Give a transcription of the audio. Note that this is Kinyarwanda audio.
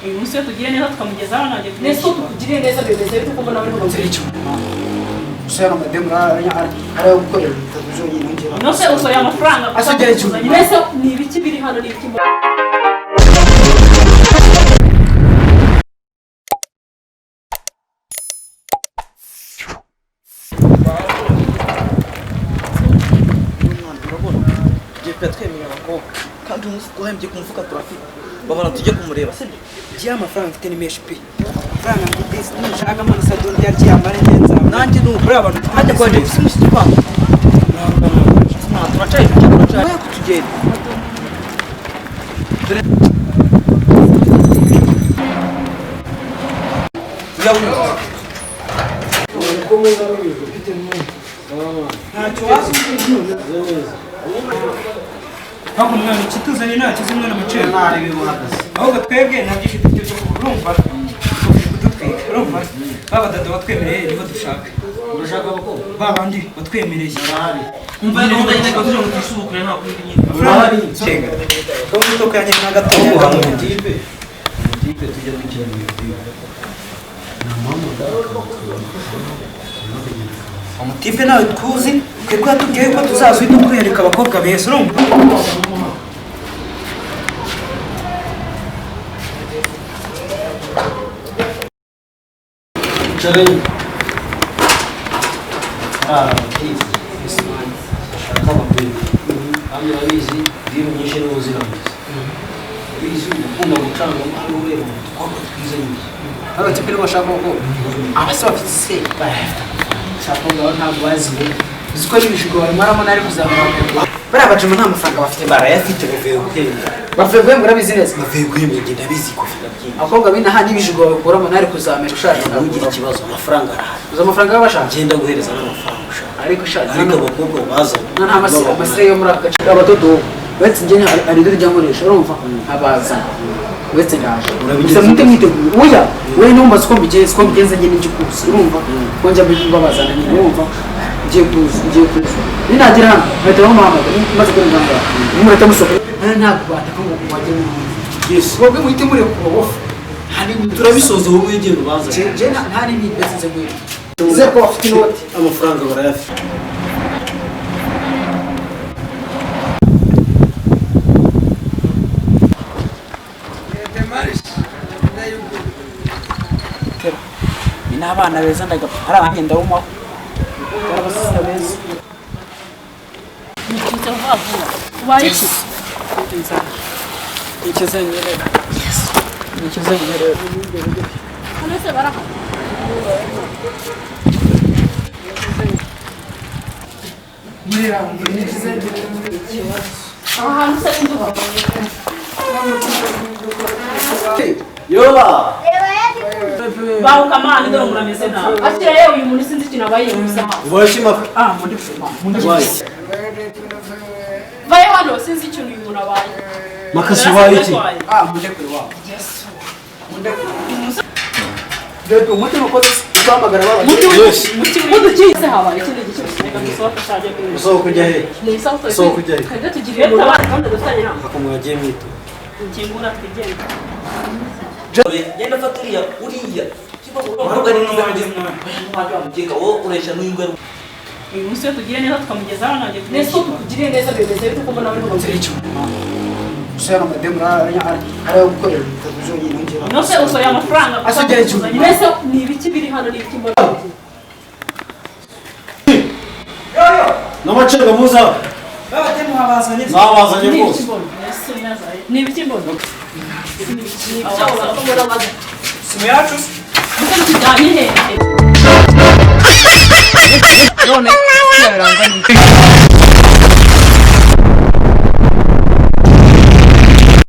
Uyu munsi iyo tugiriye neza tukamugeza hano agiye Nese kumwishyura. Tukugiriye neza bimeze bite ko mbona bari Nzira gusa hano mademu ari gukorera bitatu byonyine ngera. Nose usoreye amafaranga. Asogera icyo. Mbese ni ibiki biri hano, ni ibiki mbona? Umwana urabona tugiye kujya twemerera abakobwa kandi umunsi twahembye ku mufuka turafite babona tujye kumureba, sibyo? Ngiye amafaranga mfite ni menshi pe. Amafaranga mfite nshaka mbona sadoni ryari ryamara ngenza. Nanjye ni uko. Buriya abantu Hajya kwa James mushiki wangu turacaye tujya turacaye oya kutugenda. Dore ujya wumva. Ntacyo wazi. Ntabwo umwana ikituzanye ntacyo uzi umwana muceri. Ahubwo twebwe nta byinshi dufite byo kuvuga, urumva? Turi kudutwika, urumva? Ba badada batwemereye nibo dushaka. Urashaka abakobwa? Ba bandi batwemereye. Umva gahunda nyine kugira ngo twisubukure nta kundi nyine. Urahari? Cenga. Tom imodoka yanjye ni agatoya. Umutipe umutipe tujya dukina imipira namuhamagara akatubona. Umutipe nawe tuzi, twebwe yatubwiye ko tuzaza uhita utwereka abakobwa beza, urumva? Icara. Abatipe bashaka amapira kandi urabizi diri nyinshi niwo zirangiza, urabizi ukunda gucanga hano ureba udukobwa twiza nyine. Hano tipe nibo bashaka ko abase bafite se barayafite. Shaka ngabo ntabwo baziwe. Uzi ko n'ibishuko babimaramo nari kuzamura. Bariya bajama nta mafaranga bafite. Barayafite, bavuye guhembwa. Bavuye guhembwa, urabizi neza. Bavuye guhembwa, ngenda bizi kofi ndabyina. Abakobwa b'inaha n'ibijigo babikuramo nari kuzamera ushaje. Ntugire ikibazo, amafaranga arahari. Uzi amafaranga baba bashaka? Ngenda guhereza n'amafaranga ushaka. Ariko ushaje. Ariko abakobwa bazana Nta amasire yo muri aka gace abadodo uretse njye hari ibyo njya nkoresha, urumva, nkabazana uretse ndaje. Urabigenza Gusa muhite gute? mwiteguye. Oya, wowe ntumbaze uko mbigenza, uko mbigenza njye n'ibyo ukuzi, urumva ko njya mbabazana nyine, urumva ngiye kuza, ngiye kuza ninagera hano nkahita bamuhamagara maze kurenga ngaha nimurahita musohoka. Hano ntabwo bataka ngo bajye mu Yes. wowe muhite murekura wowe hari Turabisoza, wowe wegera ubanza. Njye nta n'indi mbese nze mwere nizere ko bafite inoti. Amafaranga barayafite. Ni n'abana beza ndagapfa ari abanjye ndawumaho ari abasista beza. Nitutse vuba vuba. Ubaye iki? Ikizenyerera ikizenyerera. Hano se barahari? Aha hantu se n'induba. Yoba. Bahuka amani dore umuntu ameze nabi. Akira yewe, uyu muntu sinzi ikintu abaye gusa. Ubaye iki? Ah, muri muri. Ubaye. Vayo hano, sinzi ikintu uyu muntu abaye. Makasi, ubaye iki? Ah, mundekure wabo, mundekure bebe umutima ukoze uhamagara baba. Yes. Mudukize habaye ikindi gice. Reka dusohoke shaje. Usohoka ujya he? Ni isaha. Sohoka ujya he? Twebwe tugiriye mu Reka gahunda dufitanye inama. Ako mwagiye mwito. Kingura twigende. Genda fata uriya uriya umukobwa ni mwiza wajya wamukeka wowe ureshya n'uyu nguyu. Uyu munsi iyo tugiriye neza tukamugeza hano agiye Nese kumwishyura. tukugiriye neza bimeze bite ko mbona bari Nzira icyo gusa hano mademu ari gukorera bitatu byonyine ngera. Nose usoreye amafaranga. Asogera icyo. Mbese ni ibiki biri hano, ni ibiki mbona? N'amacenga muza. Babademu babazanye. Mwabazanye Ni ibiki rwose. mbona? Yesu Nazareti. Ni ibiki mbona? Ni ibiki abo mbona maze? Simu yacu. Muze tujyanye hehe? None birangana.